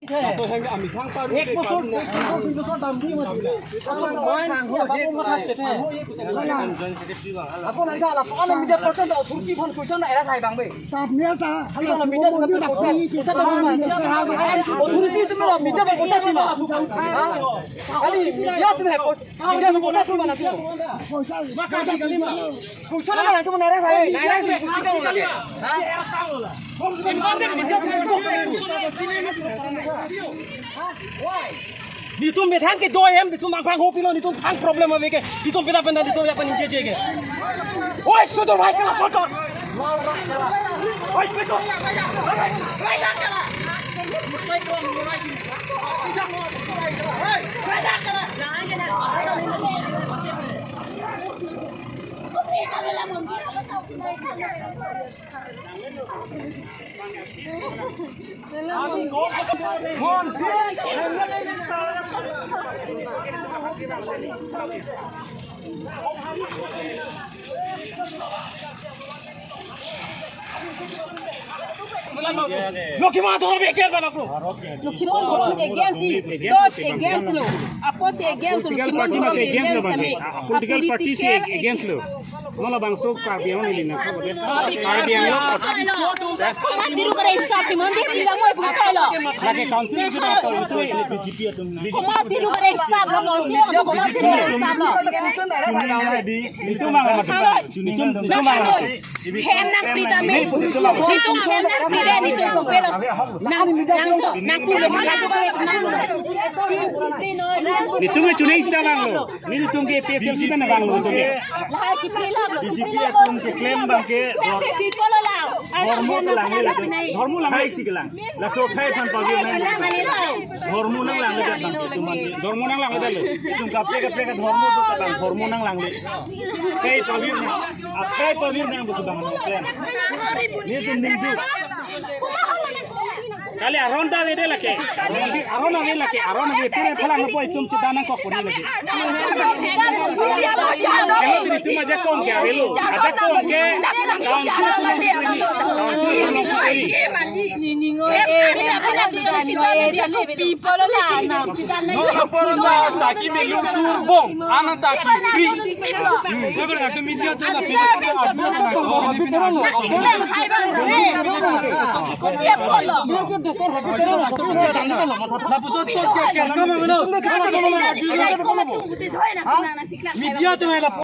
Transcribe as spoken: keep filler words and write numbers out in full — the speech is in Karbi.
এক বছৰ, এক বছৰ, দুই বছৰ দাম দি মাতিলে। Apon nangja lapu-an media person ta authority aphan question ta era sai bang be. Sab media ta, Apon media ta media ta authority tum media ta question pi ma? Ha? Kali media tum hai question, media ta question pi ma na tum? Question na na tum era sai, era sai. Ha? Netum methang kedo ahem, netum angphang ho pilo, netum thang problem ave ke, netum pina pina netum ya paning jeje ke. Oi, sudur bhai, kena bocor. Oi, betul. Lokhimon Dhorom against bana ko. Lokhimon Dhorom against si, those against lo. Apotsi against lo, Lokhimon Dhorom against kami. Political party si against lo. Non labangso Karbi Anglong ili na. Karbi Anglong. Komat diru kare hisap si mandi pila mo ibu kailo. Lake council itu apa itu? Komat diru kare hisap lo, komat diru kare hisap lo. Itu mang, itu mang. Hem nangpi dam me. Netum hem nangpi dam, netum kopilo. Nang, nang, nang pulo, nang, nang. Netum chuning sita vanglo. Netum ke P S L C pen vanglo netum ke. Lahai chipri lo. B J P atum keklem abang ke dhor-, dhormo kelang le. Dhormo lang. Hai si kelang. Laso akhai aphan pavir nang. Dhormo nanglang le abang ke tuman. Dhormo nanglang le. Itum kaprek kaprek dhormo do abang, dhormo nanglang le. Akhai pavir nang. Akhai pavir nang bus abang nangklem. Netum ningduk. Kali aron ta ave de lake. Aron ave lake. Aron ave. Pura phalang po itum chida nangkok puri lake. Hello, diri itum ajakong ke avelo. Ajakong ke. Council atum nangkok puri. Council atum nangkok puri. Ni, ni ngoi, eh, people la na. No, no, no, saki melu turbong. Ana ta kipri. Hmm. Media ta la pina. Lapuson to ke ke kama melo. Media ta la